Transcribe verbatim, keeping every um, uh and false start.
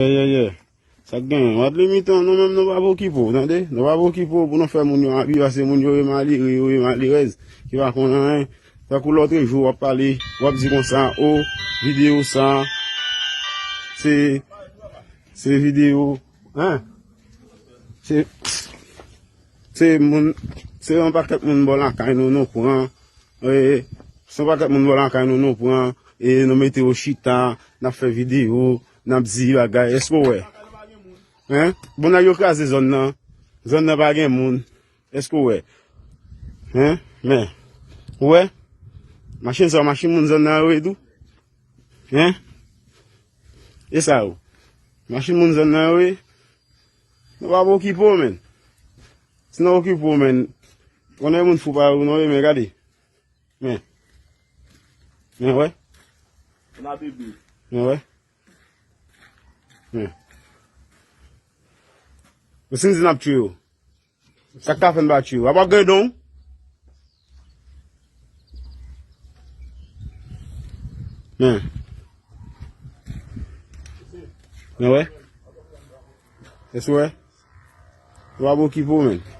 Yeah, yeah, yeah. Sa k genyen? Wat limit an, nou menm nou pa pou okipe w, tande? Nou pa pou okipe w pou nou fè moun yo abi, paske moun yo ye malere, yo ye malerèz, ki pa konn anyen. Tankou lòt jou, w ap pale, w ap di konsa, o, videyo sa, se, se videyo, hein? Se, se moun, se yon pakèt moun bò lakay nou, nou pran, e, se yon pakèt moun bò lakay nou, nou pran, e nou mete yo chita, n ap fè videyo, n ap di bagay, èske w wè? Hein? Bon, nèg yo kraze zòn nan, zòn nan pa gen moun, èske w wè? Hein? Men, ou wè? Machin sa, machin moun zòn nan yo ye tou? Hein? E sa yo? Machin moun zòn nan yo ye? Nou pa pou okipe w, menn. Si nou okipe w, menn, konnen moun fou pa yo, non, men gade. Men. Men, wè. Men, wè. Men. Ou si n di n ap tiye yo. Sa k ka fè n pa tiye yo? Apa gen don? Men. Men, wè. Èske w wè? Ou pa pou okipe w, menn.